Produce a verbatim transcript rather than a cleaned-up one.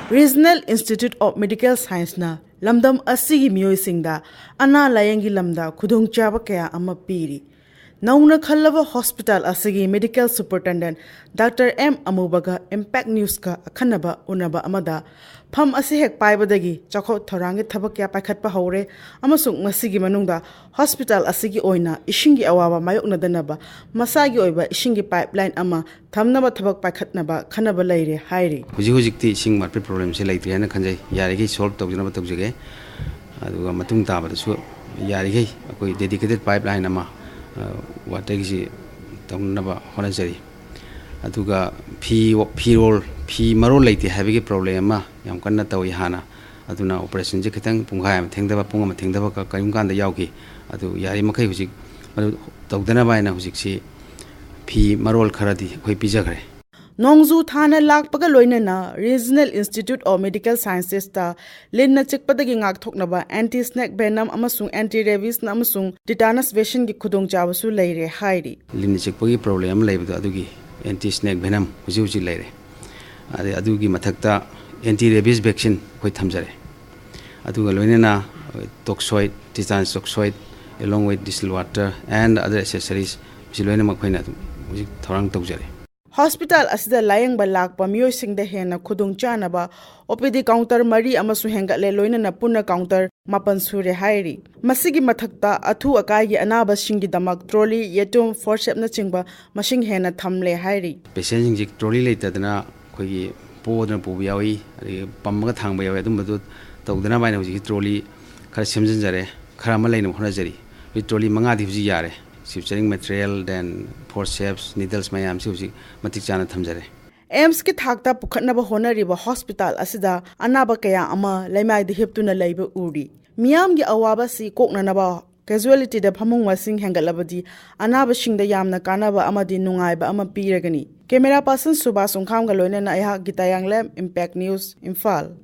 Regional Institute of Medical Scienceꯅ ꯂꯝꯗꯝ ꯑꯁꯤꯒꯤ ꯃꯤꯑꯣꯏꯁꯤꯡꯗ ꯑꯅꯥ ꯂꯥꯌꯦꯡꯒꯤ ꯂꯝꯗ ꯈꯨꯗꯣꯡꯆꯥꯕ ꯀꯌꯥ ꯑꯃ ꯄꯤꯔꯤ꯫ ꯅꯧꯅ ꯈꯜꯂꯕ ꯍꯣꯁꯄꯤꯇꯥꯜ ꯑꯁꯤꯒꯤ ꯃꯦꯗꯤꯀꯦꯜ ꯁꯨꯄꯔꯤꯟꯇꯦꯟꯗꯦꯟꯠ ꯗꯥꯛꯇꯔ ꯑꯦꯝ ꯑꯃꯨꯕꯒ ꯏꯝꯄꯦꯛ ꯅ꯭ꯌꯨꯁꯀ ꯑꯈꯟꯅꯕ ꯎꯅꯕ ꯑꯃꯗ, ꯐꯝ ꯑꯁꯤ ꯍꯦꯛ ꯄꯥꯏꯕꯗꯒꯤ ꯆꯥꯎꯈꯠ ꯊꯧꯔꯥꯡꯒꯤ ꯊꯕꯛ ꯀꯌꯥ ꯄꯥꯏꯈꯠꯄ ꯍꯧꯔꯦ ꯑꯃꯁꯨꯡ ꯃꯁꯤꯒꯤ ꯃꯅꯨꯡꯗ ꯍꯣꯁꯄꯤꯇꯥꯜ ꯑꯁꯤꯒꯤ ꯑꯣꯏꯅ ꯏꯁꯤꯡꯒꯤ ꯑꯋꯥꯕ ꯃꯥꯌꯣꯛꯅꯗꯅꯕ ꯃꯁꯥꯒꯤ ꯑꯣꯏꯕ ꯏꯁꯤꯡꯒꯤ ꯄꯥꯏꯞꯂꯥꯏꯟ ꯑꯃ ꯊꯝꯅꯕ ꯊꯕꯛ ꯄꯥꯏꯈꯠꯅꯕ ꯈꯟꯅꯕ ꯂꯩꯔꯦ ꯍꯥꯏꯔꯤ꯫ ꯍꯧꯖꯤꯛ ꯍꯧꯖꯤꯛꯇꯤ ꯏꯁꯤꯡ ꯋꯥꯠꯄꯒꯤ ꯄ꯭ꯔꯣꯕ꯭ꯂꯦꯝꯁꯦ ꯂꯩꯇ꯭ꯔꯦ ꯍꯥꯏꯅ ꯈꯟꯖꯩ꯫ ꯌꯥꯔꯤꯈꯩ ꯁꯣꯜꯕ ꯇꯧꯖꯅꯕ ꯇꯧꯖꯒꯦ꯫ ꯑꯗꯨꯒ ꯃꯇꯨꯡ ꯇꯥꯕꯗꯁꯨ ꯌꯥꯔꯤꯈꯩ ꯑꯩꯈꯣꯏ ꯗꯦꯗꯤꯀꯦꯇꯦꯠ ꯄꯥꯏꯞ ꯂꯥꯏꯟ ꯑꯃ, ꯑ, ꯋꯥꯇꯔꯒꯤꯁꯤ ꯇꯧꯅꯅꯕ ꯍꯣꯠꯅꯖꯔꯤ꯫ ꯑꯗꯨꯒ ꯐꯤ, ꯐꯤꯔꯣꯜ, ꯐꯤ ꯃꯔꯣꯜ ꯂꯩꯇꯦ ꯍꯥꯏꯕꯒꯤ ꯄ꯭ꯔꯣꯕ꯭ꯂꯦꯝ ꯑꯃ ꯌꯥꯝ ꯀꯟꯅ ꯇꯧꯏ ꯍꯥꯟꯅ꯫ ꯑꯗꯨꯅ ꯑꯣꯄꯔꯦꯁꯟꯁꯦ ꯈꯤꯇꯪ ꯄꯨꯡꯈꯥꯏ ꯑꯃ ꯊꯦꯡꯊꯕ, ꯄꯨꯡ ꯑꯃ ꯊꯦꯡꯊꯕ ꯀ-, ꯀꯔꯤꯒꯨꯝꯕ ꯀꯥꯟꯗ ꯌꯥꯎꯈꯤ꯫ ꯑꯗꯨ ꯌꯥꯔꯤꯃꯈꯩ ꯍꯧꯖꯤꯛ ꯃꯗꯨ ꯇꯧꯗꯅꯕ ꯍꯥꯏꯅ ꯍꯧꯖꯤꯛꯁꯤ ꯐꯤ ꯃꯔꯣꯜ ꯈꯔꯗꯤ ꯑꯩꯈꯣꯏ ꯄꯤꯖꯈ꯭ꯔꯦ꯫ ꯅꯣꯡꯖꯨ ꯊꯥꯅ ꯂꯥꯛꯄꯒ ꯂꯣꯏꯅꯅ Regional Institute of Medical Scienceꯇ ꯂꯤꯟꯅ ꯆꯤꯛꯄꯗꯒꯤ ꯉꯥꯛꯊꯣꯛꯅꯕ anti snake venom ꯑꯃꯁꯨꯡ anti rabbiesꯅ ꯑꯃꯁꯨꯡ tetanus vaccineꯒꯤ ꯈꯨꯗꯣꯡꯆꯥꯕꯁꯨ ꯂꯩꯔꯦ ꯍꯥꯏꯔꯤ꯫ ꯂꯤꯟꯅ ꯆꯤꯛꯄꯒꯤ ꯄ꯭ꯔꯣꯕ꯭ꯂꯦꯝ ꯑꯃ ꯂꯩꯕꯗꯣ, ꯑꯗꯨꯒꯤ anti snake venom ꯍꯧꯖꯤꯛ ꯍꯧꯖꯤꯛ ꯂꯩꯔꯦ꯫ ꯑꯗꯩ ꯑꯗꯨꯒꯤ ꯃꯊꯛꯇ anti rabies vaccine ꯑꯩꯈꯣꯏ ꯊꯝꯖꯔꯦ꯫ ꯑꯗꯨꯒ ꯂꯣꯏꯅꯅ toxoid, tetanus toxoid, along with distilled water and other accessories, ꯃꯁꯤ ꯂꯣꯏꯅꯃꯛ ꯑꯩꯈꯣꯏꯅ ꯑꯗꯨꯝ ꯍꯧꯖꯤꯛ ꯊꯧꯔꯥꯡ ꯇꯧꯖꯔꯦ꯫ ꯍꯣꯁꯄꯤꯇꯥꯜ ꯑꯁꯤꯗ ꯂꯥꯌꯦꯡꯕ ꯂꯥꯛꯄ ꯃꯤꯑꯣꯏꯁꯤꯡꯗ ꯍꯦꯟꯅ ꯈꯨꯗꯣꯡꯆꯥꯅꯕ OPD counter ꯃꯔꯤ ꯑꯃꯁꯨ ꯍꯦꯟꯒꯠꯂꯦ, ꯂꯣꯏꯅꯅ ꯄꯨꯟꯅ counter ꯃꯥꯄꯟ ꯁꯨꯔꯦ ꯍꯥꯏꯔꯤ꯫ ꯃꯁꯤꯒꯤ ꯃꯊꯛꯇ ꯑꯊꯨ ꯑꯀꯥꯏꯒꯤ ꯑꯅꯥꯕꯁꯤꯡꯒꯤꯗꯃꯛ trolley, ꯌꯦꯇꯨꯝ, forcepꯅꯆꯤꯡꯕ ꯃꯁꯤꯡ ꯍꯦꯟꯅ ꯊꯝꯂꯦ ꯍꯥꯏꯔꯤ꯫ Patientꯁꯤꯡꯁꯤ trolley ꯂꯩꯇꯗꯅ ꯑꯩꯈꯣꯏꯒꯤ ꯄꯣꯗꯅ ꯄꯨꯕ ꯌꯥꯎꯏ, ꯑꯗꯒꯤ ꯄꯝꯃꯒ ꯊꯥꯡꯕ ꯌꯥꯎꯏ꯫ ꯑꯗꯨꯝꯕꯗꯨ ꯇꯧꯗꯅꯕ ꯍꯥꯏꯅ ꯍꯧꯖꯤꯛꯀꯤ trolley ꯈꯔ ꯁꯦꯝꯖꯤꯟꯖꯔꯦ, ꯈꯔ ꯑꯃ ꯂꯩꯅꯕ ꯍꯣꯠꯅꯖꯔꯤ꯫ ꯍꯧꯖꯤꯛ trolley ꯃꯉꯥꯗꯤ ꯍꯧꯖꯤꯛ ꯌꯥꯔꯦ꯫ Suturing material, then forceps, needles ꯃꯌꯥꯝꯁꯤ ꯍꯧꯖꯤꯛ ꯃꯇꯤꯛ ꯆꯥꯅ ꯊꯝꯖꯔꯦ꯫ AIIMSꯀꯤ ꯊꯥꯛꯇ ꯄꯨꯈꯠꯅꯕ ꯍꯣꯠꯅꯔꯤꯕ ꯍꯣꯁꯄꯤꯇꯥꯜ ꯑꯁꯤꯗ ꯑꯅꯥꯕ ꯀꯌꯥ ꯑꯃ ꯂꯩꯃꯥꯏꯗ ꯍꯤꯞꯇꯨꯅ ꯂꯩꯕ ꯎꯔꯤ꯫ ꯃꯤꯌꯥꯝꯒꯤ ꯑꯋꯥꯕ ꯑꯁꯤ ꯀꯣꯛꯅꯅꯕ casualtyꯗ ꯐꯃꯨꯡ ꯃꯁꯤꯡ ꯍꯦꯟꯒꯠꯂꯕꯗꯤ ꯑꯅꯥꯕꯁꯤꯡꯗ ꯌꯥꯝꯅ ꯀꯥꯟꯅꯕ ꯑꯃꯗꯤ ꯅꯨꯡꯉꯥꯏꯕ ꯑꯃ ꯄꯤꯔꯒꯅꯤ꯫ Camera person ꯁꯨꯕꯥꯁ ꯁꯨꯡꯈꯥꯝꯒ ꯂꯣꯏꯅꯅ ꯑꯩꯍꯥꯛ ꯒꯤꯇꯥ ꯌꯥꯡꯂꯦꯝ, Impact News, ꯏꯝꯐꯥꯜ꯫